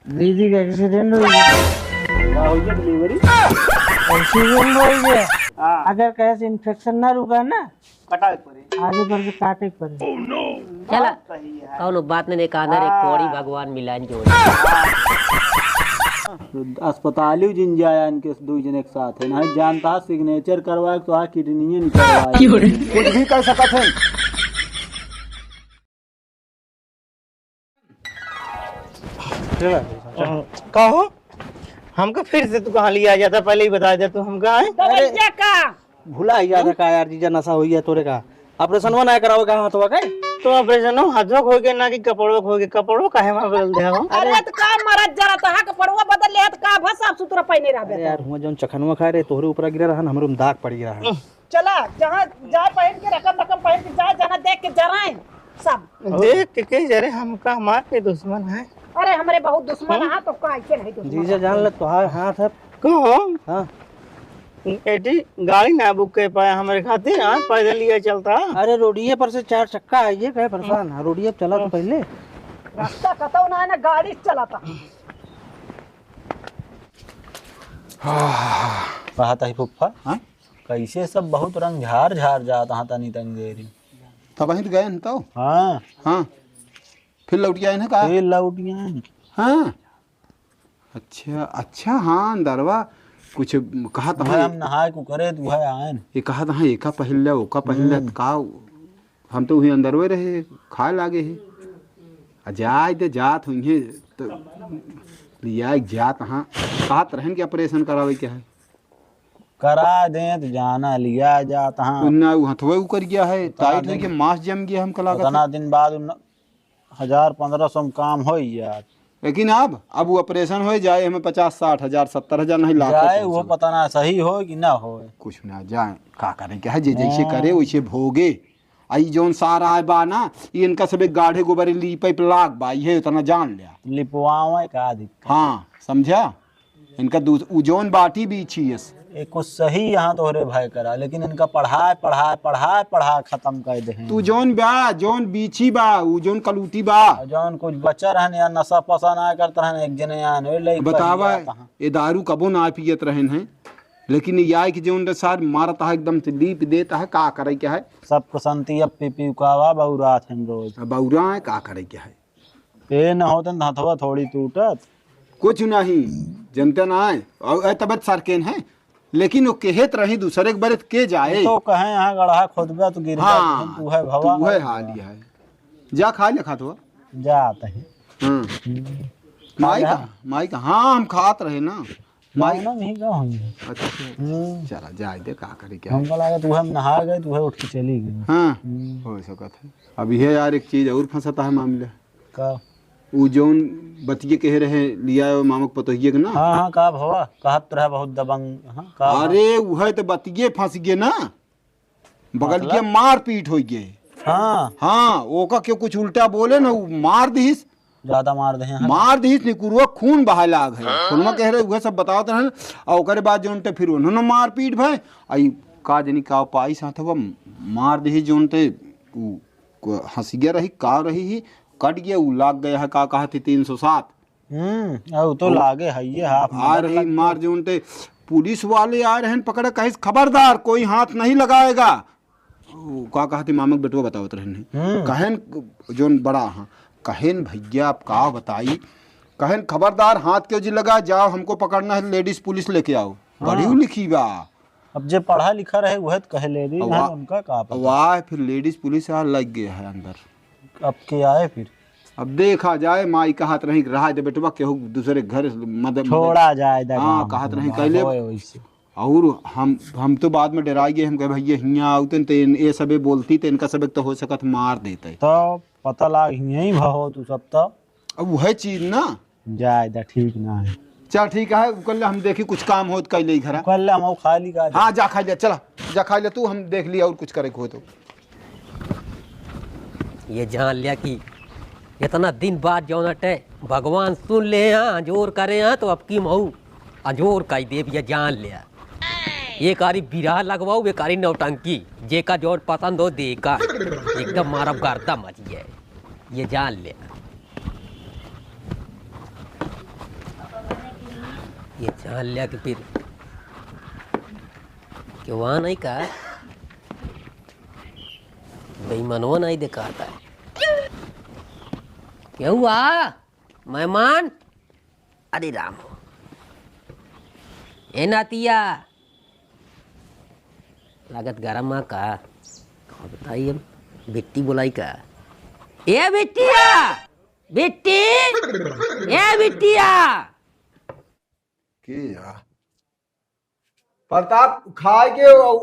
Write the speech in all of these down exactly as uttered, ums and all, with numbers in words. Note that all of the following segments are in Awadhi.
दीदी का एक्सीडेंट हो गया। का हो गया डिलीवरी? एक्सीडेंट हो गया। हाँ। अगर कहे से इन्फेक्शन ना रुका ना, कटावे के पड़े। आगे बढ़ के काटे के पड़े। चला। सही है। कौनो बात नहीं, एक आधा रे हाँ। कोड़ी भगवान मिलान जोड़े। अस्पताल ही जिन जाया इनके दो जने के साथ है, नहीं जानता सिग्नेचर करवा तो आ किडनी निकलवा। कुछ भी कर सकत है। का हो? हमका फिर से तू कहाँ लिया जाता, पहले ही बता दे तू हमका, आए? दवाइया का? भुला ही जाता का यार, जीजा नशा हो गया तोरे का। ऑपरेशनवा ना करावे का हाथवा का? तो ऑपरेशन हो, हाथवा खो के ना कि कपड़वा खो के, कपड़वा काहे वहाँ बदल दे हो? अरे तो का मरत जरा तो हा कपड़वा बदल ले तो का भा साफ सुथरा पहने रहबे अरे तो। यार, हुआ जौन चखनवा खाए रहे, तोहरे ऊपर गिरा रहन, हमरे में दाग पड़ गया रहन। चला, जहाँ जा पहन के रकम रकम पहन के जा, जाना देख के जराए सब। देख के के जरे, हम का हमार के दुश्मन है? अरे हमरे बहुत दुश्मन हाँ। है, तो का ऐसे नहीं दुश्मन जीजा है? जान ले, तोहार हाथ है। कौन? हाँ। एटी गाड़ी ना बुक कर पाया हमरे खातिर, हाँ, पैदल लिया चलता। अरे रोडिये पर से चार चक्का आइए, कहे परेशान है, रोडिये पर चला तो पहले। रास्ता कतौ ना है ना, गाड़ी से चलाता। कहा था ही फुफ्फा? हाँ? कैसे सब बहुत रंग झार झार जात हाँ तनी तनी देरी। तब वहीं तो गए हैं तो? हाँ। हाँ। फिर लौट के आए हैं का? फिर लौट के आए हैं। हाँ। अच्छा, अच्छा, हाँ, अंदरवा कुछ कहा था भाई, हाँ, हम नहाए को करे तो है आए न। ये कहा था हाँ, एका पहिल ले, ओका पहिल ले, हम्म। का हम तो वही अंदरवे रहे, खाए लागे है। आ जाए दे, जात हुई है तो लिया जात हाँ, कहत रहन कि ऑपरेशन करावे के है। करा दे तो जाना लिया जात हाँ। उन्ना उ हथवे उकर गया है, उतना टाइट दिन, होके मांस जम गया हमका लागत उतना है। दिन बाद उन हजार पन्द्रह सौ में काम हो ही जात। लेकिन अब, अब वो ऑपरेशन हो जाए, हमें पचास, साठ हजार, सत्तर हजार नहीं, लाखों जाए, कम वो से कम। पता ना सही हो कि ना हो। कुछ ना जाए, का करे के है, जे जैसे हाँ। करे वैसे भोगे। आ ई जौन सारा आए बा ना, ई इनका सब एक गाढ़े गोबरे लीपे पे लाग बा, इहे उतना जान लिया। लिपवावे का दिक्कत। हाँ, समझा? इनका दूस-, उ जौन बाटी बीछी है। ए, कुछ सही यहाँ तोहरे भाई करा, लेकिन इनका पढ़ाए, पढ़ाए, पढ़ाए, पढ़ाए खत्म कर दे हैं। तू जौन बा, जौन बीछी बा, उ जौन कलूटी बा। और जौन कुछ बच्चा रहन या नशा पसा ना करत रहन, एक जने आन, ओए लइका बतावा, पढ़िया कहाँ? ये दारू कबो ना पियत रहन हैं, लेकिन ये आए कि जौन रे सार मारत है, एकदम से लीप देत है, का करे के है? सबको शांति अब पी पी उकावा, बौरात हैं रोज। अब बौरा है, का करे के है? ए न होतन त हथवा थोड़ी टूटत। कुछ नहीं, जनते ना है। और ए तबियत सरकेन है, लेकिन वो कहत रही दूसरे के बरत के जाए। तो कहे यहाँ गढ़ा खोदबा तो गिर हाँ, जात है, तू है भवा तू है है। हाल ही है। जा खा ले खात हुआ। जात है। हाँ। हम्म। माई खा ले। का, माई का, हाँ, हम खात रहे ना। माई मालूम ही का होई है। अच्छा। हम्म। चला, जाए दे, का करी, क्या हमका है? लगा तू हम नहा गए, तू है उठ के चली गई। हाँ, हम्म। हो सकत है। अब ये यार, एक चीज और फंसता है मामला। का? उ जौन बतिये कहे रहे, लिया मामक पतोहिए के ना? हाँ, हाँ, का भवा? कहत रहा बहुत दबंग, हाँ, का भवा? अरे, उहे तो बतिये फंस गए ना। बगल मतलब? के मारपीट हो गए। हाँ। हाँ, ओका के कुछ उल्टा बोले ना, उ मार दिहिस। ज्यादा मार दे हैं। मार दिहिस, निकुरुआ खून बहाए लाग है। हाँ। खूनमा कह रहे, उहे सब बतावत रहन। और ओकरे बाद जौन ते फिर उन्होंने मारपीट भय। आई का जनी का पाई साथ वो मार दिहिस जौन ते, उ को हंसिया रही, का रही ही, कट गया, उ लाग गया है, का कहा थी, तीन सौ सात। हम्म, और तो उ लागे है, ये हाफ आ नंबर रही लग मार गया। जौन ते पुलिस वाले आ रहे हैं पकड़े, कहिस, "खबरदार, कोई हाथ नहीं लगाएगा।" उ का कहा थी, मामा के बेटवा बतावत रहन है। हम्म। कहेन, जौन बड़ा, हाँ, कहेन, "भैया, आप का बताई?" कहेन, "खबरदार, हाथ के जी लगा, जाओ, हमको पकड़ना है, लेडीज पुलिस लेके आओ।" हाँ। गढ़ियो लिखी बा। अब जे पढ़ा लिखा रहे, वह तो कहे लेडीज अब है, वा-, उनका का पता? वाह, फिर लेडीज पुलिस आ लग गए है अंदर। अब के आए फिर? अब देखा जाए, माई कहत रही, "रहा दे बेटवा, केहू दूसरे घर मदद, छोड़ा जाए, हाँ, कहत रही, ना कहले, होए वैसे। और हम, हम तो बाद में डराई गए, हम कहे, 'भैया, हियाँ आउते न, तो इन, ये सबे बोलती, तो इनका सबे तो हो सकत मार देते।'" तो पता लाग, हियाँ ही भहो तू सब तो। अब वह चीज ना। जाए दा, ठीक ना है। चल, ठीक है, कल हम देखी कुछ काम होत कैले घर। कल हम खाली का हाँ, जा खा ले, चला, जा खा ले तू, हम देख लिया और कुछ करे को हो तो। ये जान लिया कि इतना दिन बाद जौन अटे भगवान सुन ले हैं, अंजोर करे हैं, तो अब की मऊ अंजोर कई देव, ये जान लिया। ये कारी बिरहा लगवाऊ, ये कारी नौटंकी, जेका जौन पसंद हो देखा, एकदम मारब गर्दा मच गया। ये जान ले। ये जान लिया कि फिर केहू आ नहीं का, बेईमानवा नहीं देखाता है। केहू आ, मेहमान? अरे राम हो। ए नातिया, लागत गरम आ का? का बताई हम? बिट्टी बोलाई का? ए बिट्टिया! बिट्टी! ए बिट्टिया! के या? प्रताप, खाए के अउ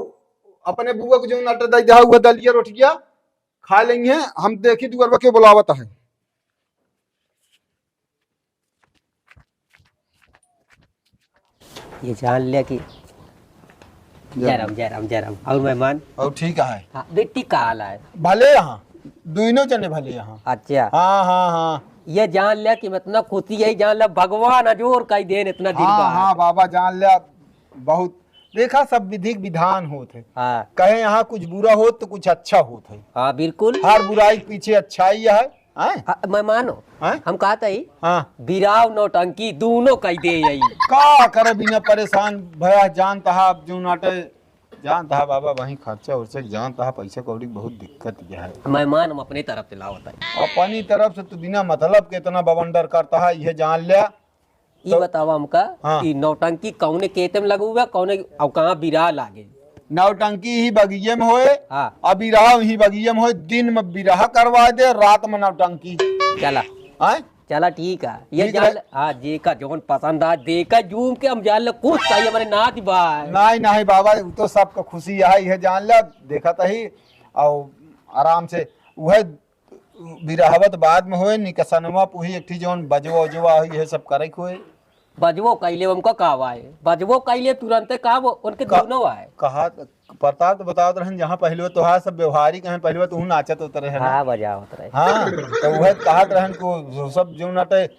अपने बुआ को जौन आटा दे दिया हुआ, दलिया रोटिया खा लेंगे। हम देखी दुअरवा के बुलावत है। ये जान लिया कि जय राम, जय राम, जय राम। और मेहमान? और ठीक है। हाँ, बिट्टी का हाल है? भले यहाँ, दोनों जने भले यहाँ। अच्छा। हाँ, हाँ, हाँ। ये जान लिया कि इतना खुशी है, जान लिया भगवान अजोर कई देन इतना दिन हाँ, बाद। हाँ, बाबा, जान लिया, बहुत, देखा, सब विधि के विधान होत है। हाँ। कहे यहाँ कुछ बुरा होत तो कुछ अच्छा होत है। हाँ, बिल्कुल। हर बुराई के पीछे अच्छाई है। हैं? हाँ, मैं मानो। हैं? हम कहत हई, हाँ। बिराव नौटंकी दोनों कई दे यही। का करे बिना परेशान भया, जानत हा, जो नाटे, जानत हा बाबा, वहीं खर्चा उर्चा के जानत हा, पैसा कौड़ी के बहुत दिक्कत यह है। मेहमान हम अपने तरफ से लावत हई। अपनी तरफ से तू बिना मतलब के इतना बवंडर करत हा, यह जान लिया। ई तो बतावा हमका हाँ। कि नौटंकी कौने केते में लगुआ, कौने, और कहाँ बिराह लागे? नौटंकी ही बगिये में होए, हाँ। अब बिराह ही बगिये में होए, दिन में बिराह करवा दे, रात में नौटंकी। चला। हैं? चला, ठीक है। ये ठीक जान है। ले, हाँ, जेका जौन पसंद आ, देका जूम के हम जान ले, खुश चाहिए हमारे नाती भाई। नहीं, नहीं बाबा, वो तो सबका खुशी है, ये जान ले, देखत ही, और आराम से, वह बिरहवत बाद में होए, निकसनवा पुही एक ठी जौन बजवा उजवा होई, इहे सब करे के होए। बजवो कइले, हमका का आए? बजवो कइले तुरंते का वो, उनके का-, दोनों आए। कहा, प्रताप तो बतावत रहन, जहाँ पहले तोहार सब व्यवहारिक हैं, पहले तू नाचत होत रहे ना। हाँ, बजावत रहे। हाँ, तो वह कहत रहन को सब जौन अटे, अ,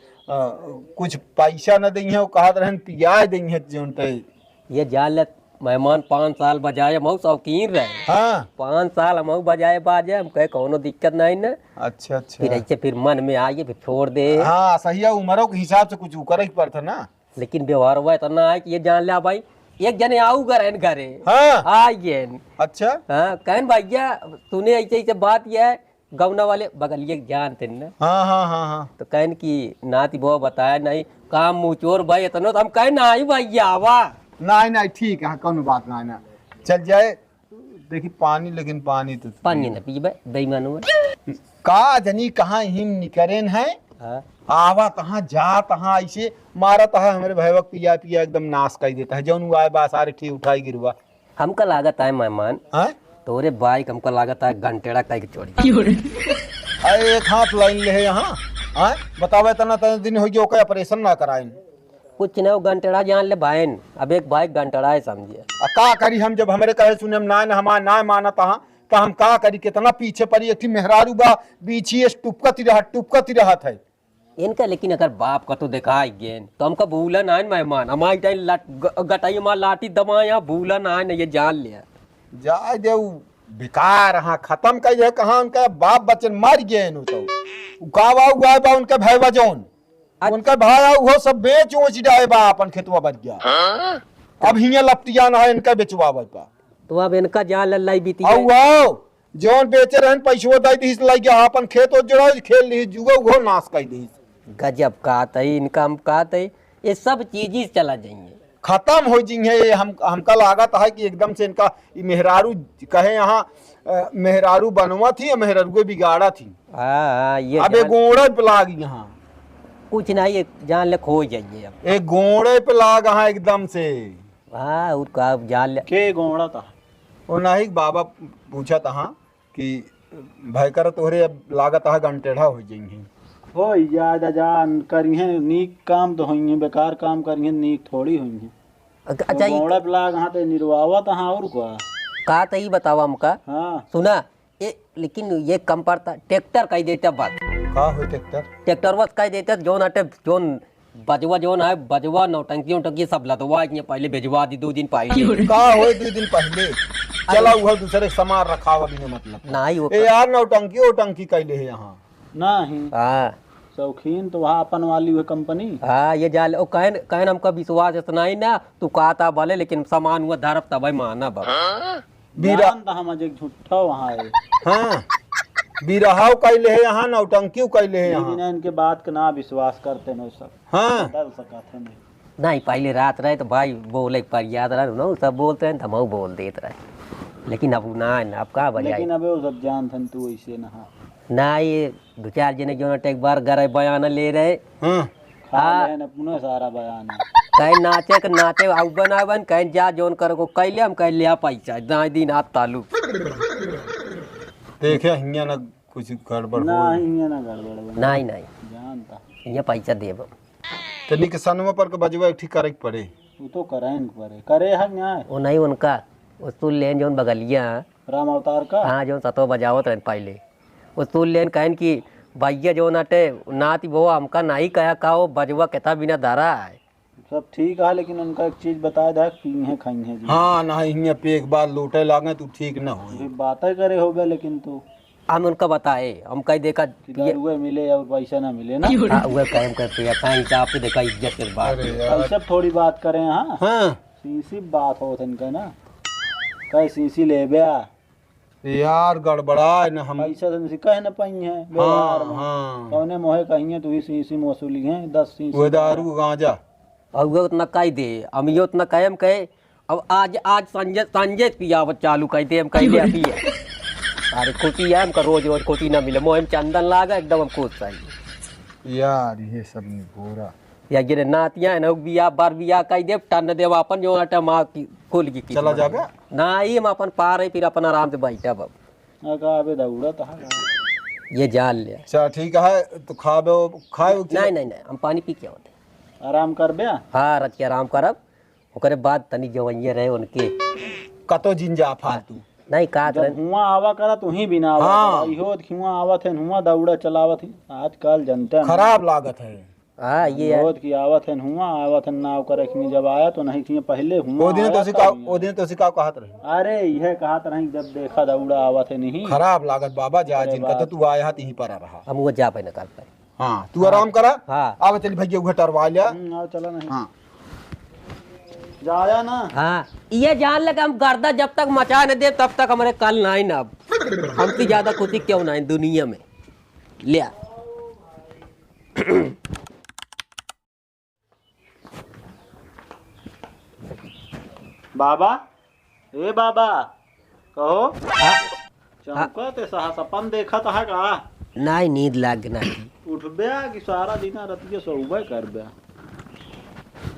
कुछ पैसा न देइहे, वो कहत रहन पियाए देइहे जौन ते। ये जान ले, मेहमान पाँच साल बजाए, हम शौकीन रहे। हाँ। पाँच साल हम बजाए बाजे, हम कहे कौनो दिक्कत नहीं न। अच्छा, अच्छा। फिर ऐसे फिर मन में आइए, फिर छोड़ दे। हाँ, सही है, उम्रों के हिसाब से कुछ करे के पड़ता ना। लेकिन व्यवहार हुआ इतना है कि ये जान ले भाई, एक जने आऊ घर है घरे। हाँ। आइए। अच्छा। हाँ, कहन भैया, तूने ऐसे ऐसे बात किया है, गौना वाले बगलिए के जानते न। हाँ, हाँ, हाँ, हाँ। तो कहन कि नाती बो बताया नहीं, काम मुचोर भाई इतनो, तो हम कहे नहीं भैया, आवा। नहीं, नहीं, ठीक है, कौनो बात नहीं ना। चल जाए, देखी पानी, लेकिन पानी तो पानी न पीबे, बेईमान हुआ। का जनी कहाँ हिम निकरेन है? हाँ। आवा तहाँ, जा तहाँ, ऐसे मारा तहाँ, हमरे भैया के पिया पिया एकदम नाश कर देता है। जौन हुआ है बा सारे ठी उठाई गिरवा। हमका लागत आए मेहमान, हाँ? तोरे बाइक हमका लागत आए घंटेड़ा कई के चोरी। अरे एक हाथ लाइन ले है यहाँ, हाँ? बतावे तना तना दिन हो गया, ओकर ऑपरेशन ना कराइन। कुछ ना, वो घंटेड़ा जान ले भाईन, अब एक बाइक घंटेड़ा है समझिए। आ का करी हम, जब हमरे कहे सुने हम ना, ना हमार ना मानत हाँ, तो हम का करी, कितना पीछे पड़ी, एक ठी मेहरारू बा, बीछी टुपकत ही रहत, टुपकत ही रहत है। इनका लेकिन अगर बाप का तो देखाई गेन, तो हमका भूला ना है मेहमान, हमारी टाइम लट-, ग-, गटाई हमार लाठी दमा यहाँ भूला ना है ना, ये जान लिया। जाए दे, उ बेकार, हाँ, खत्म कर दे, कहाँ उनका बाप बचन मर गए नु तो। उ का बा, उ आए बा उनका भाई बा जौन। अच्छा। उनका भाई आ, उहो सब बेच ओच डाए बा अपन खेतवा बच गया। हाँ? अब हियाँ लपटिया ना है इनका बेचवा बा। तो अब इनका जान लल्लाई बीती आ, है। उहो जौन बेचे रहन, पैसवा दे दीस, लइ गया, आपन खेत ओत जोड़ा, खेल ली, जुआ उहो नाश कर दीस। गजब कहत है, इनका हम कहत है, ये सब चीज ही चला जाइए। खत्म हो जिंगे, ये हम, हमका लागत है कि एकदम से इनका, ये मेहरारू कहे यहाँ, अ, मेहरारू बनवा थी या मेहरारू बिगाड़ा थी। हाँ, हाँ, ये अब ये जान गोड़े पे लाग यहाँ। कुछ नहीं, ये जान ले खो जाइए अब। ये गोड़े पे लाग यहाँ एकदम से। हाँ, और का जान ले। के गोड़ा था? ओ नाहिक बाबा पूछत हा कि भयकर तोहरे अब लागत हा गंटेढ़ा हो जइहे। होई जा, जा, जा, करिहे नीक काम तो होइहे, बेकार काम करिहे नीक थोड़ी होइहे। अ-, अच्छा, ई गोड़ा पे लाग हा ते निरवावत हा और का? का त ई बतावा हमका? हाँ। सुना, ए, लेकिन ये कम पड़ता, ट्रैक्टर कह देता बात। का हो ट्रैक्टर? ट्रैक्टर बस कह देता, जोन अटे, जोन बजवा जोन है, बजवा, नौटंकी, नौटंकी सब लदवा, ये पहले भेजवा दी, दो दिन पहले। का होए दो दिन पहले? चला, उहर दूसरे के सामान रखावा बिना मतलब। नाही, वो ए यार, नौटंकी, नौटंकी कैले है यहाँ। नाही। हाँ। शौकीन तो वहाँ अपन वाली हुए कंपनी। हाँ, ये जाल, ओ कहन, कहन हमका विश्वास इतना ही ना, तू कहता भले, लेकिन सामान हुआ धरब तब मानब। बीरा- जानता हम अजय झूठा वहाँ है। हाँ, बिरहाव कैले है यहाँ, नौटंकी कैले है यहाँ। लेकिन इनके बात के ना विश्वास करते न सब। हाँ। बदल सकत है नहीं। नहीं, पहले रात रहे तो भाई बोले पर याद रहे ना, सब बोलते हैं तो हम बोल देते रहे, लेकिन अब ना, अब का बजाए। लेकिन अबे वो सब जानते हैं, तू ऐसे ना। ना, ये दो चार जने जो ना एक बार गरे बयान ले रहे। हाँ। खा हाँ। लेन अपनो सारा बयान। कहीं नाचे के नाचे, आउ बनावन, कहीं जा जोन कर को कैले, हम कह लिया पैसा, दाई दिन हाथ तालू। देखे हियाँ ना कुछ गड़बड़ ना, हो। हियाँ ना गड़बड़ बा। नहीं, नहीं। जानता। ये पैसा देब। तनी के सनवा पर के बजवा एक ठीक करे के पड़े। वो तो करे न पड़े। करे है न्याय। वो नहीं उनका, वो सुन लेन जोन बगलिया। राम अवतार का? हाँ, जोन सतो बजावत रहन पहले। वो सुन लेन कहन कि भैया जोन अटे, नाती वो हमका नहीं कहा का वो बजवा केता बिना धरा है। सब ठीक है, लेकिन उनका एक चीज बताए दे, पीहे खाइहे जी। हाँ, ना हियाँ पे एक बार लोटे लागे तू ठीक न हो। ये बातें करे होबे, लेकिन तू हम उनका बताए, हम कह देखा कि ये दारुए मिले और पैसा ना मिले ना। हाँ, वह कायम करते हैं, अपना हिसाब से देखा, इज्जत के बात। अरे यार। ऐसे थोड़ी बात करें, हाँ। हाँ। सीसी बात होत इनका ना, कहे सीसी लेबे आ। यार, गड़बड़ा है ना हम। पैसा से उनसे कह ना पाई हैं, हाँ, व्यवहार में। हाँ। कौने मोहे कहिए, तू ही सीसी वसूली हैं, दस सीसी। वो दारू, गांजा। और वो उतना कह दे, हम ये उतना कायम कहे, अब आज, आज संजय, संजय पियावत चालू कर दे, हम कह दे अभी है। अरे खुशी है, हमका रोज, रोज खुशी ना मिले, मोहे में चंदन लागा, एकदम हम खुश है। यार, ये सब निगोरा। या गिरे नातिया है ना, बिया, बार बिया कह दे, टन देवा अपन जो आटा माँ की, खोल की चला किस्मत। जागा? ना, ये हम अपन पार है, फिर अपन आराम से बैठा बाबू। अगा अबे दौड़ा तो है। ये जान ले। अच्छा, ठीक है, तो खाबे, खाए उठे? नहीं, नहीं, नहीं, हम पानी पी के आवत है। आराम करबे? हाँ, रच के आराम करब। ओकरे बाद तनी जवइये रहे उनके। कतो जिन जा फालतू। नहीं, का जब रहे? हुआं आवा करा, तू ही बिना आवा हाँ। करा। इहो त हुआं आवत है, हुआं दौड़ा चलावत है। आजकल जनते हैं। खराब लागत है। हाँ, ये है। बहुत की आवत है, हुआं आवत है, नाव का रखनी जब आया तो नहीं किए पहले हुआं ओ दिन तो आया सिका, तब ओ दिन तो सिका कहत रहे। अरे, यह कहत रही, जब देखा दौड़ा आवत है नहीं। खराब लागत बाबा, जा अरे जिनका तो बाप। तू आया हाथ यहीं पर आ रहा। हम वो जा पे निकाल पाए। हाँ, तू आराम करा। हाँ। आवा चली भैया, उघे टरवा लिया। हम्म, आओ, चला नहीं। हाँ। जाया ना। हाँ, ये जान ले कि हम गर्दा जब तक मचा न दे, तब तक हमरे कल ना आई ना। अब हमसे ज्यादा खुशी क्यों ना है दुनिया में? लिया। बाबा, ए बाबा, कहो। हाँ। चौंकत सहा सपन देखत हा का? नाई, नींद लाग ना। उठबे कि सारा दिन रतिया सोबे करबे?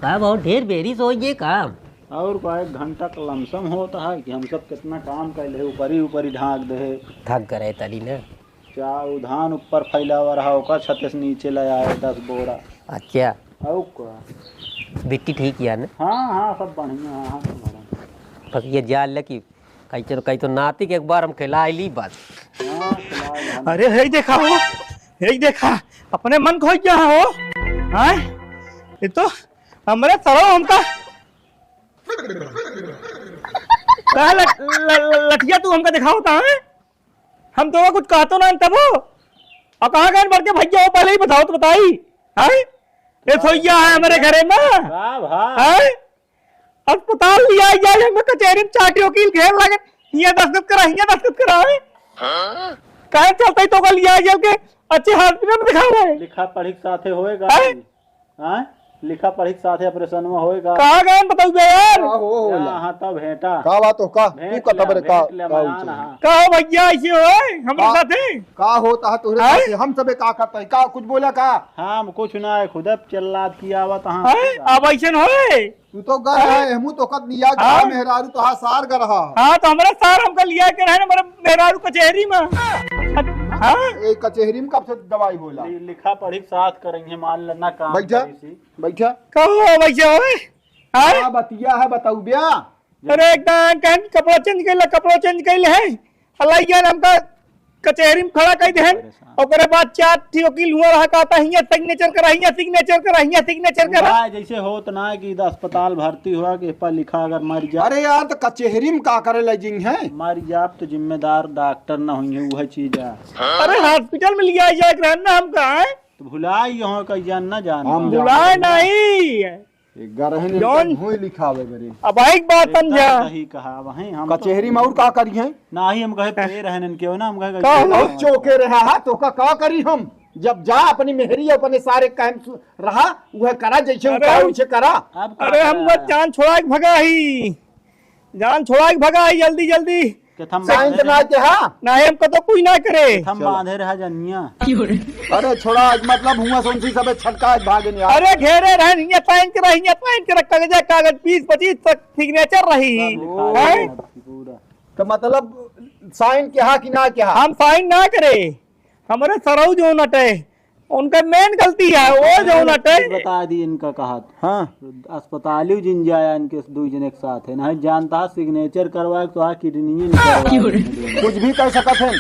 का बहुत ढेर बेरी सोइए का? और का एक घंटा का लमसम होत है कि हम सब कितना काम कर ले, ऊपरी ऊपरी ढाक दे। थक करे तली ना। चाउ धान ऊपर फैलावा रहा, ओकर छत से नीचे ले आए दस बोरा। अच्छा। और का? बिट्टी ठीक है ना? हाँ, हाँ, सब बढ़िया है, हाँ, सब बढ़िया। बस ये जान ले कि कई तो, कई तो नाती के एक बार हम खिला ली बस। हाँ, खिला ली हम। अरे, हे देखा हो, हे देखा, अपने मन खोज गया हो, हाँ? ये तो हमरे सरवा हमका, कहा लट-, ल-, ल-, लठिया तू हमका दिखावत है? हम तो कुछ कहतो ना तबो। और कहाँ गए बड़के भैया, वो पहले ही बताओ तो बताई। हैं? ये सोइया है हमारे घरे में। वाह, वाह। हैं? अस्पताल लिया जाए, हमें कचहरी में चाटी वकील घेर लगे। हियाँ दस्तखत करा, हियाँ दस्तखत करा, हैं? कहे चलते ही तो का लिया जाए के अच्छे हॉस्पिटल में दिखा रहे। लिखा पढ़ी के साथे होएगा। हैं? हाँ? लिखा पढ़ी के साथे ऑपरेशन में होएगा। कहाँ गए बताऊ बे यार? का हो होला? हाँ, हाँ, तब भेंटा। का बात हो का? तू भेंट कथा ले, बरे का, भेंट ले, का मयान उचित? हाँ। का हो भैया, ऐसे होए हमरे का, साथे? का होता है तोहरे हैं? साथे? हम सबे का करता है? का कुछ बोला का? हाँ, हम कुछ ना है, खुद अब चिल्लात की आवत हाँ। हैं? अब ऐसे न होए। तू तो गर हाँ? है, हमू तो कत लिया हाँ? मेहरारू तो हाँ सार गर हा। हाँ, तो हमारा सार हमका लिया के रहे ना, हमारे मेहरारू कचहरी में। हाँ? ए, कचहरी में कब से दवाई होला? लि-, लिखा पढ़ी के साथ करेंगे, मान लेना काम बैठा। करी सी। बैठा। कहो बैठा होए? हाँ? का बतिया है, बताऊ ब्या? अरे, एकदम कहन कपड़ा चेंज कर ले, कपड़ा चेंज कर ले है। हलाइया ने हमका कचहरी में खड़ा कर दे हैं। परेशान। ओकरे बाद चार ठी वकील हुआ रहा, कहता, "हियाँ सिग्नेचर करा, हियाँ सिग्नेचर करा, हियाँ सिग्नेचर करा।" हुआ जैसे होत ना है कि अस्पताल भर्ती हुआ कि पर लिखा अगर मर जा। अरे यार, तो कचहरी में का करे ले जिंग है? मर जाब तो जिम्मेदार डॉक्टर ना होइहैं, वह चीज है। अरे, हॉस्पिटल में लिया जाए के रहन ना हमका, हैं? तो भुलाई हो कई जान ना जान हम पाओ। भुलाए नहीं। एक गरहन जौन इनका भोई लिखावे बरे। अब एक बात समझा। सही कहा, वहीं हम तो कचहरी में और का करी है? नाही हम कहे पे रहन इनके हो ना, हम कहे का हो? और चौके रहा है, तो का, का करी हम? जब जा अपनी मेहरी अपने सारे काम सु-, रहा, वह करा जैसे अरे उठा हम वैसे करा। अब का अरे हम करा? बस जान छोड़ा के भगा ही, जान छोड़ा के भगा ही जल्दी जल्दी। के थम साइन बांधे तो ना रहे। के हा? नाही, हमको तो कोई ना करे। के थम चलो। बांधे रहा जनिया। अरे छोड़ा, मतलब हुआ सोनसी सबे छटका भागे नहीं यार। अरे घेरे रहे, हियां साइन के रहे, हियां साइन के रहे, कागज, कागज बीस पच्चीस तक सिग्नेचर रही। सब लिखा हैं? दिया पूरा। तो मतलब साइन के हा कि ना के हा? हम साइन ना करे, हमरे सरऊ जो नटे, उनका मेन गलती है, वो जो ना टे। बता दी इनका कहत। हाँ। अस्पताली जिन जाया इनके दुई जने के साथ है, नहीं जानता सिग्नेचर करवा तो आ किडनी निकलवा। कुछ भी कर सकत है।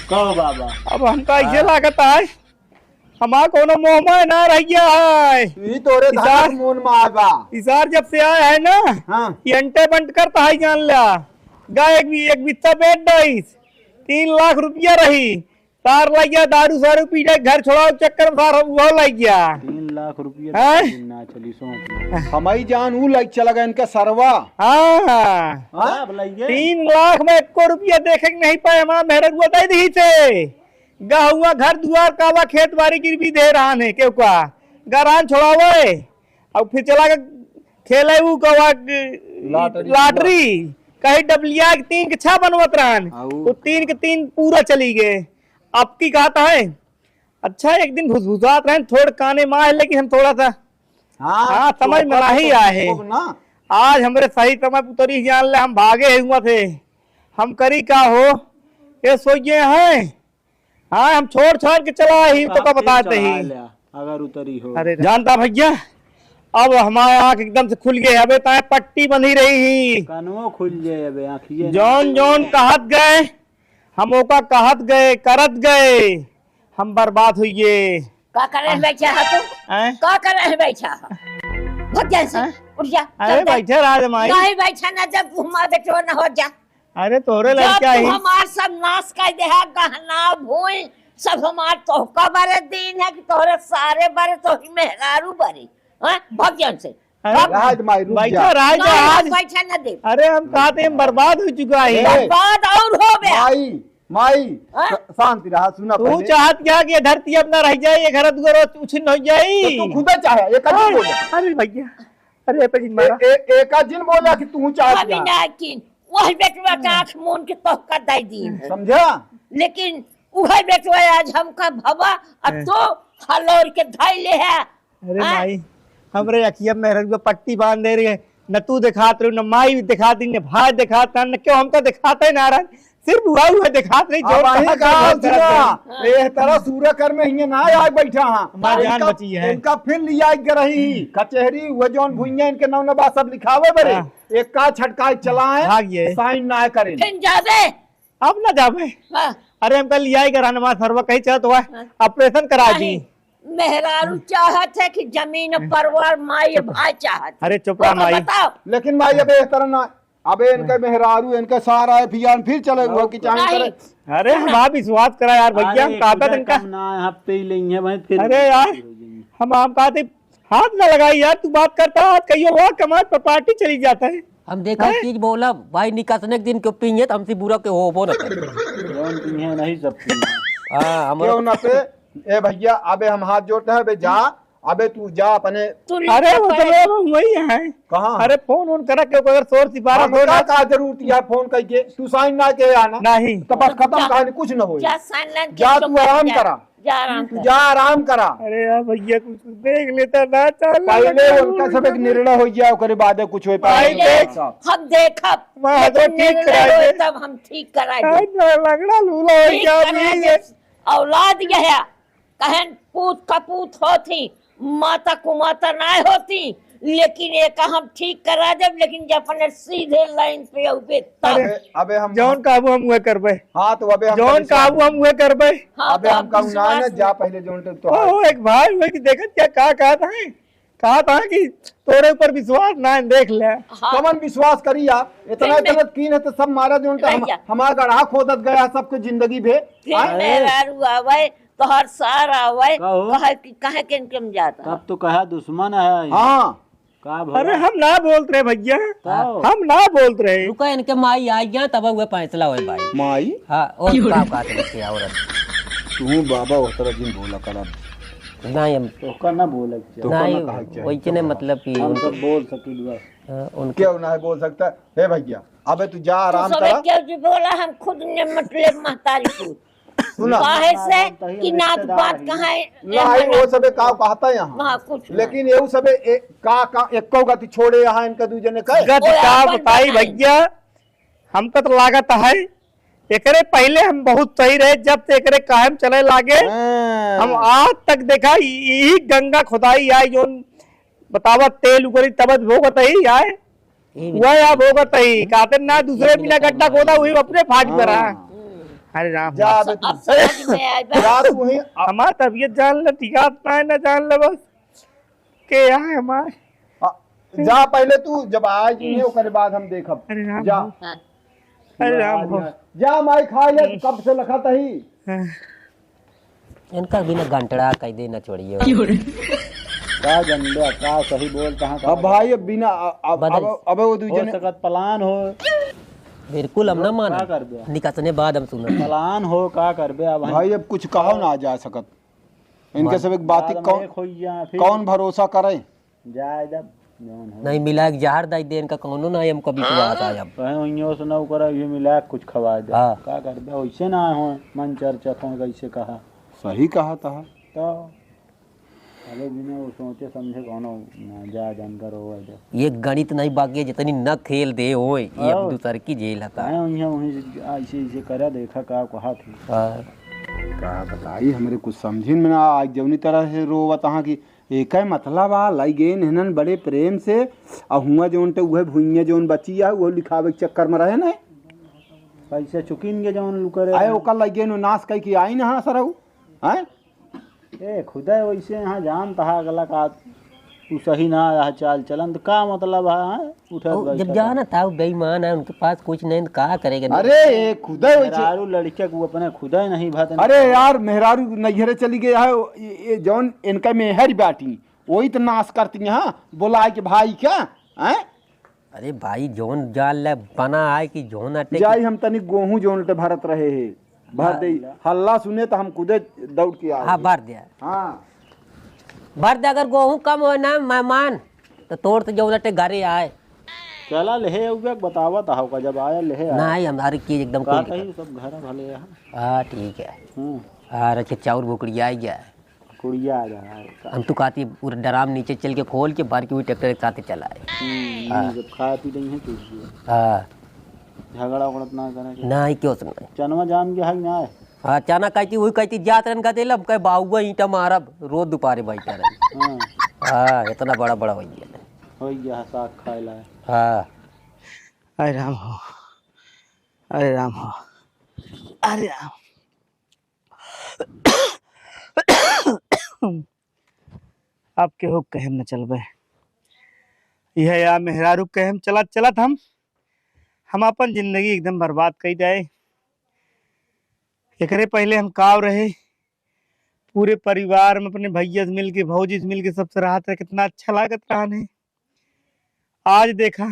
कहो बाबा। अब हमका ऐसे हाँ। लागत है, हमार कोनो मोह माया ना रह गया है। ई तोरे इसार धाक मोन में आवा। इसार जब से आया है ना, हाँ। ये अंटे बंट करता है जान ला। गा एक भी, एक बित्ता बेच डाइस, तीन लाख रुपया रही। सार लग गया, दारू सारू पी जाए, घर छोड़ाओ चक्कर में सार वो लग गया। तीन लाख रुपया हैं? तो ना चली, सोच लो। हमारी जान ऊ लग चला गया इनका सरवा। हाँ। हाँ? अब लइए। तीन लाख में एको रुपया देखे के नहीं पाए, हमारा मेहररुआ दे दी थे। गहुआ घर दुआर कावा खेत बारी गिरवी दे रहा है, क्यों का? गरान छोड़ावे, अब फिर चला के खेले ऊ कावा, लॉटरी। लॉटरी। कहीं डबलिया के तीन के छह बनवत रहन, आऊ। वो तीन के तीन पूरा चली गए। अब की कहत है, अच्छा, एक दिन भुसभुसात रहन, थोड़ काने में आए, लेकिन हम थोड़ा सा, हाँ, हाँ, समझ में थोड़ा नहीं सा आए। खूब ना। आज हमरे सही समय उतरी जान ले, हम भागे हैं हुआ थे, हम करी का हो, ये सोइए हैं। हाँ, हम छोड़ छाड़ के चला ही, तो का आप बताते चढ़ा ही। ल्या, अगर उतरी हो। अरे जानता भैया, अब हमारे आँख एकदम से खुल गए, अबे ताए पट्टी बंधी रही ही। कनवो खुल जाए अबे, आँखिए ना जौन खुले। जौन कहत गए, हम ओका कहत गए, करत गए, हम बर्बाद हुई गए। का करे हम बैठा है तू? हैं? का करे बैठा है? भग जा से, हैं? उठ जा, अरे चल जा। बैठे रहा रे माई। नहीं बैठा ना, जब तू हमार बेटवा ना हो जा। अरे तोरे जब लड़का तू ही। हमार सब नाश कर दे है, गहना भूई, सब हमार तोहका बरे दीन है कि तोहरे सारे बरे, तोही मेहरारू बरे। हैं? भग जा से। अरे, राज माई, रुक बैठा, जा। राज, नहीं, राज। बैठा ना दे। अरे, हम कहते हैं, बर्बाद हो चुका है। ए, बर्बाद और हो गया। माई, माई, हाँ? श-, शांति रहा, सुना तू पहले। चाहत क्या कि ये धरती अपना रह जाए, ये घर दुआर उछिन्न हो जाए? तो तू खुदे चाहे, ये कभी अरे, बोला। अरे भैया, अरे, ये पे जिन मारा। ए-, ए-, एका जिन बोला कि तू चाहत अभी क्या? ना किन, वही बेटवा का आँख मून के तोहका दे दी है। समझा? लेकिन वही बेटवा आज हमका भवा, अब हैं। तो हलोर के धई ले है। अरे हाँ? माई, हमरे अखिया में मेहररुआ पट्टी बांध दे रही है, न तू दिखात रही, न माई दिखात रही, न भाई दिखात रहा, न क्यों हमका दिखाते ना रहा, सिर्फ हुआ हुआ दिखात रही, अब जोर अहीं कहाँ का से आवाज जोर सुना? करत रही। ए तरह सूर्य कर में हियां ना आग बैठा हाँ। हमार जान इनका, बची है। इनका फिर लिया के रही कचहरी, वो जौन भुइयां इनके नाव ना बा सब लिखावे बरे, हाँ। एक का छटकाए चलाए, भाग ये। साइन ना करे। फिर जाबे। अब ना जाबे। हाँ। अरे हमका लिया के रहना, हमार सरवा कहीं चलत हुआ, हाँ। ऑपरेशन करा दी। नहीं। मेहरारू चाहत है कि जमीन और परिवार माई भाई चाहत है। अरे चुप रहा ओका माई। बताओ। लेकिन माई अबे इस तरह ना, अबे इनके मेहरारू, इनके सारा एफआईआर फिर चले हुआ कि चाहे नहीं। करे। अरे हम आप विश्वास करा यार भैया, अरे हम कहता कुछ इनका। कम ना है, हफ्ते ही लेंगे भाई, फिर अरे यार, हो जाएंगे। हम, हम कहते हाथ ना लगाई यार, तू बात करता हाथ कहियो हुआ कमात पर पार्टी चली जाता है। हम देखा हैं? चीज बोला भाई, निकसने के दिन क्यों पीएत, हमसे बुरा के होबो न करे। जौन पीहे नहीं सब पीहे। हाँ, हमारा क्यों ना पे, ए भैया, अबे हम हाथ जोड़ते हैं, अबे जा, अबे तू जा अपने। तू अरे, वो तो लोग वही है। कहाँ? अरे, फोन वोन करा, क्यों अगर शोर सिपारा हमका बोला। का जरूरत है फोन करके? तू साइन ना के आना। नहीं। तो बस खत्म जा। कहानी, कुछ न हो। जा साइन ना के जा, तू आराम करा। जा आराम तू कर। जा आराम करा। अरे यार भैया, कुछ देख लेता ना, चल पहले उनका सब एक निर्णय हो जाए, ओकरे बादे कुछ हो पाए। पहले हम देखब। मैं तो लेकिन ठीक निर्णय कराए होए दे। तब हम ठीक कराए दे। लगड़ा लूला हो ठीक गया कराए अभी दे। ये। औलाद यह है, कहन पूत कपूत होती, माता कुमाता ना होती, लेकिन ये का हम ठीक करा देब, लेकिन जब अपने सीधे लाइन पे अउबे तब। अरे, अबे हम जौन कहबू हम उहे करबे। हाँ, तो अबे हम जौन विश्वास कहबू हम उहे करबे। हाँ, अबे तो हम आप कहूँ ना, ना, विश्वास जा पहले जौन तो ओ, एक भाई हुए कि देखत क्या, का कहत है? कहत है कि तोरे ऊपर विश्वास ना है, देख ले। हाँ। कमन विश्वास करी यार? इतना, फिर मैं इतना कीन है तो सब मारा जौन तो हम, भैया। हमारा गढ़ा खोदत गया सबके जिंदगी भे। फिर हाँ? मेहरारू आवे, तोहर सार आवै, का हो? कहे कि कहे के इनके में जाता। तब तो कहा दुश्मन है। हाँ। का भला? अरे हम ना बोलत रहे भइया, का हो? हम ना बोलत रहे। रुका, इनके माई आई गया तब उहे फैसला होए भाई। माई? हाँ, और का बात रखे औरत। तू बाबा होत रहा जिन बोला करा। नहीं, हम तोहका ना बोले के चाही। तोहका ना नहीं, कहा के चाही। वही के नहीं, मतलब कि हम उनको सब बोल सकी बस। हाँ, उनको क्यों ना बोल सकता? हे भइया, अबे तू जा, तू आराम सबे करा। क्यों जी बोला, हम खुद ने मतलब महतारी को। सुना। काहे से कि नात बात कहाँ है? नहीं, वो सबे का कहता है यहाँ। वहाँ कुछ नहीं। लेकिन ये सबे ए-, का, का, एको गति छोड़े यहाँ इनका दू जने का। गति ओए का अपन बताई बताई। भइया, हमका तो लागत है, एकरे पहिले हम बहुत सही रहे, जब से एकरे कायम चले लागे, हाँ। हम आज तक देखा, इ-, यही गंगा खुदाई आई, जोन बतावा, तेल उगरी तबत भोगत ही आए, ये भी वह अब भोगत ही, कहते ना, दूसरे बिना गड्ढा खोदा, वही अपने फाट पर रहा। हाँ। अरे राम। जा बे तू। अब समझ में आए बे। जा तू ही। हमार तबीयत जान ले, ठीक है, अपना है ना, जान ले बस। के यहाँ है हमार? आ, जा पहले तू, जब आ जाइए, ओकरे बाद हम देखब। अरे राम जा। हो। हाँ। अरे राम हो। जा माई खाए ले, कब से लखत ही। हाँ। इनका बिना गंटड़ा कह दे ना छोड़िए। का गंडा, का सही बोल, कहाँ, कहाँ अब भाई, अब बिना, अ-, अब, बदल। अब, अब वो दू हो जने सकत पलान हो। बिल्कुल, हम ना माना। का करबे? निकसने बाद हम सुनब। पलान हो, का करबे अब हम? भाई, अब कुछ कहो ना जा सकत। इनके मन सब एक बात ही बाद में कौन, एक होइया, फिर कौन भरोसा करे? जाए जब, जौन हो। नहीं मिला के जहर दाई दे, इनका कौनो ना हमको विश्वास आ जब। कहे वहीं से ना ओकरा ये मिला के कुछ खवा दे। हाँ। का करबे, वैसे ना हो, मन चर्चा कौन कैसे कहा। सही कहा तहा। तो अरे बिना वो सोचे समझे कौनो ना, जा जानकर हो दे। ये गणित नहीं बाकी है, जितनी न खेल दे होए, ये अब और दूसर की जेल हता। कहे वहीं, वहीं से ऐसे, ऐसे करा, देखा का कहा थी। हाँ। का बताई, हमरे कुछ समझिन में ना, आज जौनी तरह से रोवत अहाँ की एकै मतलब आ, लाई गए इन्हन बड़े प्रेम से, आ हुआं जौन ते उहे भुइयां जौन बची आ, उहे लिखावे के चक्कर में रहे ना। पैसा चुकिन के जौन लुकरे आए, हैं। ओकर लाई गए नो नाश कई के आई ना सरऊ, हैं? ए, खुदा वैसे यहाँ जानत हा अगला का, तू सही ना आया चाल चलन, तो का मतलब है, हैं? उठत ओ, जब बैठत जानत हा, वो बेईमान है, उनके पास कुछ नहीं, तो का करेगा? अरे, ए, खुदा वैसे मेहरारू लड़के को अपने खुदा ही नहीं भात अरे यार, मेहरारू नैहरे चली गया है, ये, ये जौन इनका मेहर बाटी, वही तो नाश करती हैं, हाँ? बोला है कि भाई क्या, हैं? अरे भाई, जौन जान ले बना है कि जौन अटे की जाई हम तनी गोहूं जौन ते भरत रहे हैं, भर हाँ। दे, हल्ला सुने तो हम खुदे दौड़ के आए। हाँ, भर दिया। हाँ। भर दे, अगर गोहूं कम हो ना मेहमान, तो तोर से जौन अटे घरे आए। चला लेहे आउबे, बतावत आहो का, जब आया लेहे आया। नहीं, हमारी चीज एकदम का कुल कही, सब घर भले है। हाँ, ठीक है। हम्म। हाँ, रखे चाउर भुकड़िया आ गया है। कुड़िया आ जा है का। हम तो कहती पूरा ड्राम नीचे चल के खोल के भर के वही ट्रैक्टर के साथ चला है। हम्म, हाँ। जब खाए पी रही हैं तो इसलिए। हाँ। झगड़ा उगड़ा ना करे के। नहीं, क्यों सुना? चनवा जाम गया है कि ना है? हाँ, चना कहती, वही कहती, जात रहन का तेल, अब कहे बाउआ ईंटा मारब, रोज दोपहरे बैठा रही। हाँ। हाँ, इतना बड़ा बड़ा हो गया। हो गया है, साग खाए ला। हाँ। अरे राम हो, अरे राम हो, अरे राम। अब केहू कहे में न चलबे। यह या मेहरारू कहे में चलत चलत हम, हम अपन जिंदगी एकदम बर्बाद कई जाए। एकरे पहले हम काव रहे, पूरे परिवार में अपने भैया से मिलके, भौजी से मिलके, सबसे रहत रहे, कितना अच्छा लागत रहन है। आज देखा,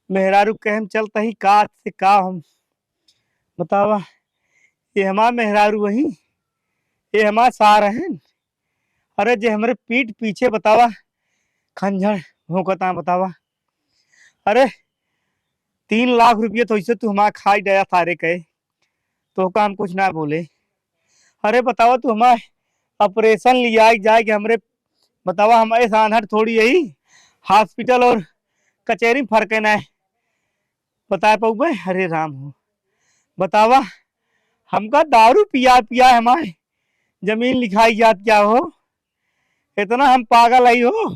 मेहरारू कहे में चलता ही का से का हम बतावा, ये हमार मेहरारू वही, ये हमार सार हैं। अरे जे हमरे पीठ पीछे बतावा, खंजर भोंकता बतावा। अरे तीन लाख रुपये तो इसे तू हमार खाई गया सारे कहे, तो का हम कुछ ना बोले। अरे बतावा तू हमार ऑपरेशन लिया जाए कि हमरे बतावा, हम ऐसा अनहर थोड़ी यही हॉस्पिटल और कचेरी में फर्क है ना। बताए पउबे? अरे राम हो, बतावा, हमका दारू पिया पिया हमारे जमीन लिखाई जात क्या हो? इतना हम पागल आई हो?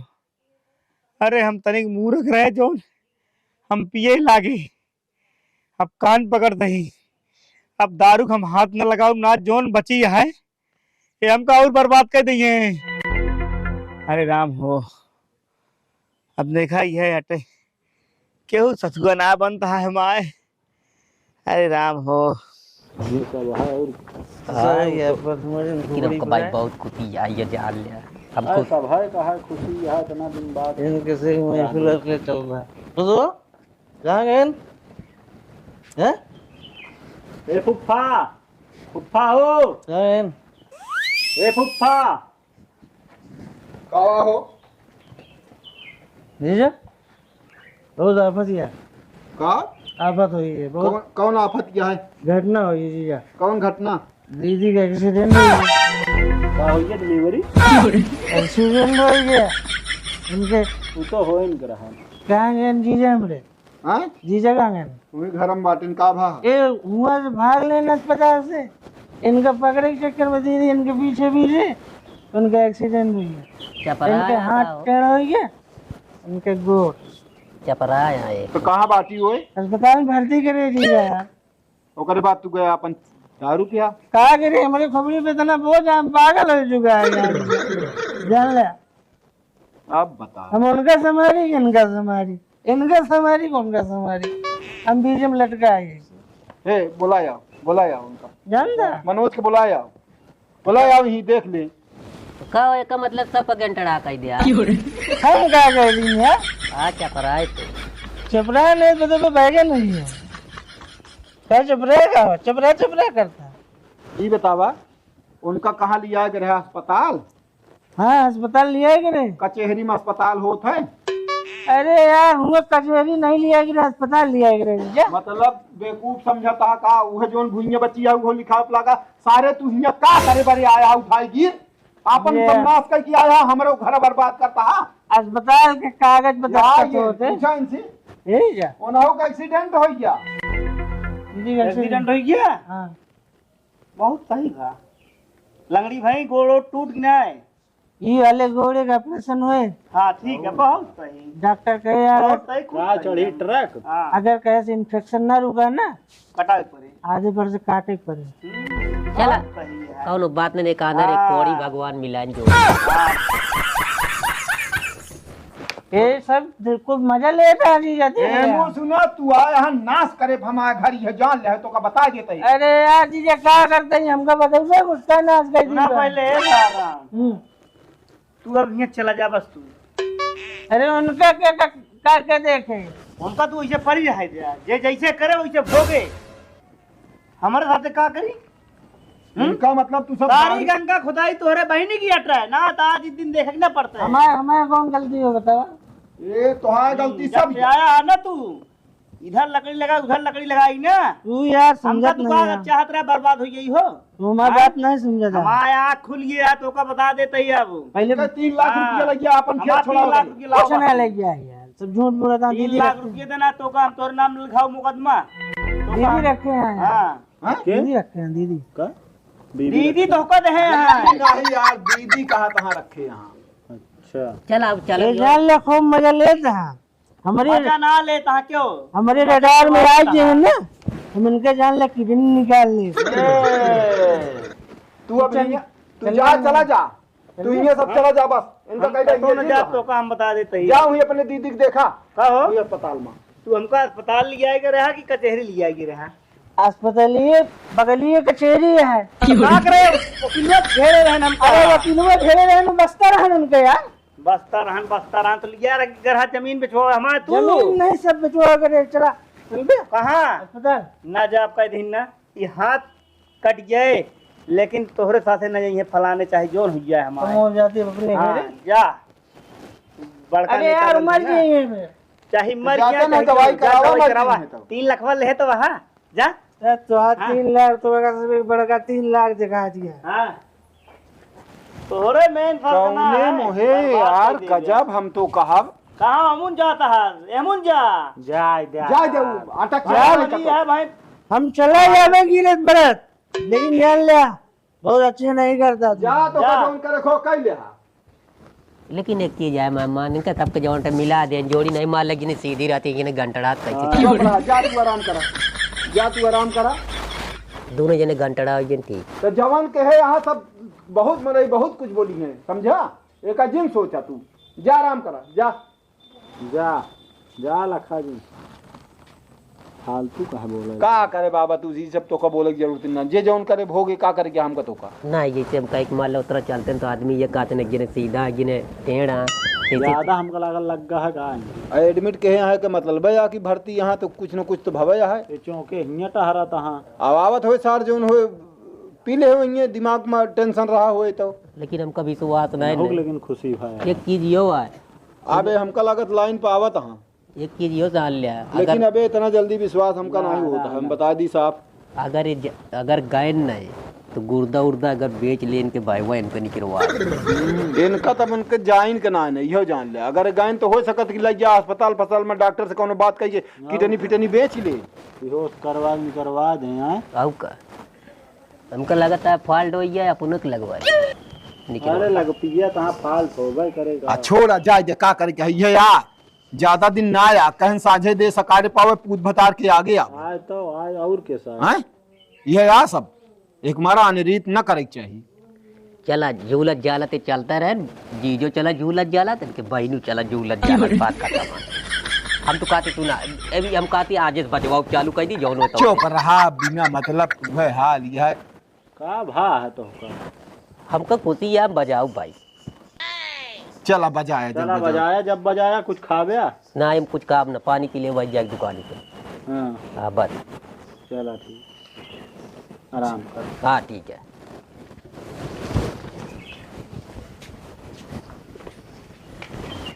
अरे हम तनिक मूर्ख रहे जौन हम पिए लागे। अब कान पकड़ दही, अब दारू के हम हाथ न लगाऊ, ना जौन बची है ये हमका और बर्बाद कर दिए। अरे राम हो, अब देखा यह हटे, केहू सतुआ ना बनता है माए। अरे राम हो, ये सब है और हाँ, ये पर तुम्हारे लेकिन हमको भाई बहुत खुशी आई है जान लिया। हमको सब है, कहा है खुशी है, इतना दिन बाद इनके से महफिल के चल रहा है। तो कहाँ गए? हैं? ए फुफ्फा, फुफ्फा हो। कहाँ गए? ए फुफ्फा। का हो? जीजा, बहुत आफत या। का? आफत होई है, बहुत। कौन, कौन आफत या है? घटना होई है, जीजा। कौन घटना? दीदी का accident होई है। का होई है delivery? Accident होई है। उनके उ तो होई न रहा। कहाँ गए जीजा हमरे? हाँ? जीजा कहाँ गए? वही घर में बाटिन, का भा? ए, हुआ से भाग लेन अस्पताल से। इनका पकड़े के चक्कर में दीदी इनके पीछे पीछे उनका accident हुई है। चपरा इनके हाथ टेढ़ हो गया, इनके गोड़। चपरा है एक। तो कहाँ बाटी होए? अस्पताल में भर्ती करे जीजा यार। ओकरे बाद तू गया अपन दारू पिया। का करे, हमरे खोपड़ी पे इतना बोझ है, हम पागल हो चुका है यार। जान ले। अब बता। हम उनका संभारी कि इनका संभारी, इनका संभारी कि उनका संभारी, हम बीच में लटका है। ए, बुलाया, बुलाया उनका। जानता? मनोज के बुलाया, बुलाया, वहीं देख ले। तो का हो, एका मतलब सब पर गंटड़ा कह दिया। हम का कह दी है? आ, चपराए तो। चपराए नहीं तो, तो बैगे नहीं है। का चपराए का हो? चपरा, चपरा करता। ई बतावा, उनका कहाँ लिया गया रहा अस्पताल? हाँ, अस्पताल लिया गया रे। कचेहरी में अस्पताल होत है? अरे यार, हुआ कचेहरी नहीं लिया गया रे, अस्पताल लिया गया रे, जा। मतलब बेवकूफ समझता का? उहे जोन भुइयां बची है, उहो लिखावत लागा। सारे तू हियां का करे बरे आया उठाई गिर? आपन ये सब नाश करके आया, हमरो घर बर्बाद करता है। अस्पताल के कागज पे यार, दस्तखत ये होते। पूछा इनसे। यही जा। उन्हों का accident हो गया। दीदी का accident। Accident हो गया? हाँ। बहुत सही बा। लंगड़ी भाई, गोड़ो टूट गया है। ई वाले गोड़े का operation होए। हाँ, ठीक है, बहुत सही। डॉक्टर कहे यार, बहुत सही, खूब का सही चढ़ी है। Truck? हाँ। अगर कहे से infection ना रुका ना, कटाए पड़े। आधे पर से काटे पड़े। हम्म, चला, बहुत सही है। कौनो बात नहीं, एक आधा रे हाँ। कोड़ी भगवान मिलान जो। हाँ। ये सब खूब मजा लेता है जीजा, ए, देखिए। मुँह सुना, तू आया है नाश करे, हमारे घर ये जान ले, तो का बता देते हैं। अरे यार जीजा, का करते हैं, हमका बताइए, उसका नाश कर सुना दीजिए। पहले, ए सारा। हम्म। तू अब यहाँ चला जा बस तू। अरे उनका क्या, क्या, क्या, क्या देखे? उनका तू ऐसे परी रहे दे, जे जैसे करे वैसे भोगे। हमारे साथे का करी? हम्म? इनका मतलब तू सब सारी गाड़ी गंगा खुदाई तोहरे बहिनी की अट रहा है ना, तो आज इस दिन देखे के ना पड़ता है। हमारे, हमारे कौन गलती हो बतावा? ये तोहार गलती जब सब से आया है ना तू, इधर लकड़ी लगा, उधर लकड़ी लगाई ना। तू यार हमका समझत तू नहीं का यार। चाहत रहा बर्बाद हो गई हो। तू हमार हाँ? बात नहीं समझत है। हमार आँख खुल गया, तो का बता देते ही अब। पहले तो तीन लाख हाँ। रुपया लग गया, अपन खेत हमार छोड़ा तीन लाख दे। रुपया कुछ लाओ। ना लग गया यार, सब झूठ बोलत है, तीन दीदी लाख रखे हैं। रुपया देना, तो का हम तोर नाम लिखाओ मुकदमा। तो का दीदी हम रखे हैं यार। हाँ। हाँ? के? दीदी रखे हैं, दीदी। का? दीदी दीदी रखे तो हैं। का दे हैं। नहीं यार, दीदी कहाँ, कहाँ रखे हैं? अच्छा। चल, अब चल। ये जान ले, खूब मजा लेत है। हमरे मजा ना लेत है, क्यों? हमरे radar में आ गए हैं ना, हम इनके जान ले kidney निकाल ले। ए, तू अब चल, यहाँ, तू चल जा, ना। चला जा। तू चल। यहाँ सब हाँ। चला जा बस। इनका हम कहीं कतौ न जाइए जा, तो का हम बता देते ही। जा वहीं अपने दीदी को देखा। का हो? वहीं अस्पताल में। तू हमका अस्पताल ले आएगा रहा कि कचहरी ले आएगी रहा? अस्पतालिए बगलिए कचहरी है। का करे? वकीलवा घेरे रहन हमका। अरे वकीलवा घेरे रहन, बस्ता रहन उनके यार। बस्ता रहन, बस्ता रहन, तो लिया रख गरहा जमीन बेचवा हमार तू। जमीन नहीं, सब बेचवा करे, चला। चलबे? कहाँ? अस्पताल। ना जा, कह दिन ना, ये हाथ कट गए, लेकिन तोहरे साथे न जाइए, फलाने चाहे जोन हो जाए हमारे। कम हो जाती है अपने हाँ, घरे। जा। बड़का अरे नेता यार, बन मर गया। जाइए बे। चाहे तो मर जाते गया, ना, चाहे दवाई जो, जा करावा, दवाई मर करावा। जाइए तो। तीन लाख वाले है तो वहाँ, जा। ए, तोहार हाँ। तीन लाख, तो बड़का से भी बड़का तीन लाख दिखा दिया। हाँ। तोहरे main फर्क ना कौने है, मोहे बर्बाद यार, कर दिया गजब गया। हम तो कहब। कहाँ हमन जाता है? एमन जा। जाए दे। जाए दे, उ अटक हाँ, जाए। वही है भाई। हम चला जावे गिरत बरत, लेकिन जान लिया, बहुत अच्छे नहीं करता तू। जा तो जा। का जौन करे खो, कह ले हा। लेकिन एक चीज है, मैं मान इनका सबके जौन टे मिला दे, जोड़ी नहीं मार लगी, नहीं सीधी रहती, इन्हें घंटड़ा कैसे हाँ, चुप रहा, जा तू आराम करा, जा तू आराम करा। दोनों जने घंटड़ा हो गए, ठीक। तो जवान के है यहाँ सब बहुत मनई, बहुत कुछ बोली है, समझा? एका जिन सोचा तू, जा आराम करा, जा। जा, जा लखा जी। फालतू कहे बोले। का करे बाबा, तू ई सब तोका बोले की जरूरत ना, जे जौन करे भोगे, का करे के हमका तोका। ना, जैसे हम कहे कि मान लो उतरा चलते हैं तो आदमी ये कहते हैं, गिने सीधा, गिने टेढ़ा, जैसे ज्यादा हमका लागल लग गा है का है? आ, admit कहे है के मतलब है कि भर्ती यहाँ तो कुछ न कुछ तो भवे है। ये चौके हियाँ टहरा तहाँ। अब आवत होए सार जौन होए, पी ले होए, ये दिमाग में tension रहा होए तो। लेकिन हमका विश्वास नहीं हो, नहीं। लेकिन खुशी है। एक चीज यो है। अबे हमका लागत line पे आवत हाँ। एक चीज यो जान लिया, लेकिन अगर अबे इतना जल्दी विश्वास हमका ना, नहीं होता, ना, हम ना। बता दी साफ। अगर ये ज-, अगर गए नहीं तो गुर्दा उर्दा अगर बेच ले इनके भाई, वो इनका निकलवा दे। इनका तब उनके जाइन के ना नहीं, यो जान ले। अगर गए तो हो सकत कि लग जा अस्पताल फसाल में डॉक्टर से कोनो बात कहिए, हाँ। किडनी फिटनी बेच ले। इहो करवा निकलवा दे, हैं? आऊ का? हमका लगता है fault हो गया, अपने के लगवाए। निकलवा। अरे लग पिया, तहाँ fault होबे करेगा। आ, छोड़, आ, जाए दे, का करे के है, ये यार। ज्यादा दिन ना आया, कहन साँझे दे सकारे पावे, पूत भतार के आगे आवे। आए तो आए, और के साथ? हैं? यह आ सब, एक मारा अनरीत न करे के चाही। चला झूलत जालत चलता रहे, जीजो चला झूलत जालत, इनके बहिनू चला झूलत जालत, बात खत्म। हम तो कहते तू ना, अभी हम कहते आज से बजवाओ चालू कर दी, जौन होता चुप रहा, बिना मतलब तुम्हें हाल यह है। का भा है तोहका? हमका खुशी है, बजाओ भाई। चला बजाया, चला बजाया। बजाया, जब बजाया कुछ खाबे आ? ना, हम कुछ खाब ना, पानी पी ले भाई, जाके दुकान पे। हाँ। हाँ, बस। चला ठीक, आराम कर। हाँ, ठीक है।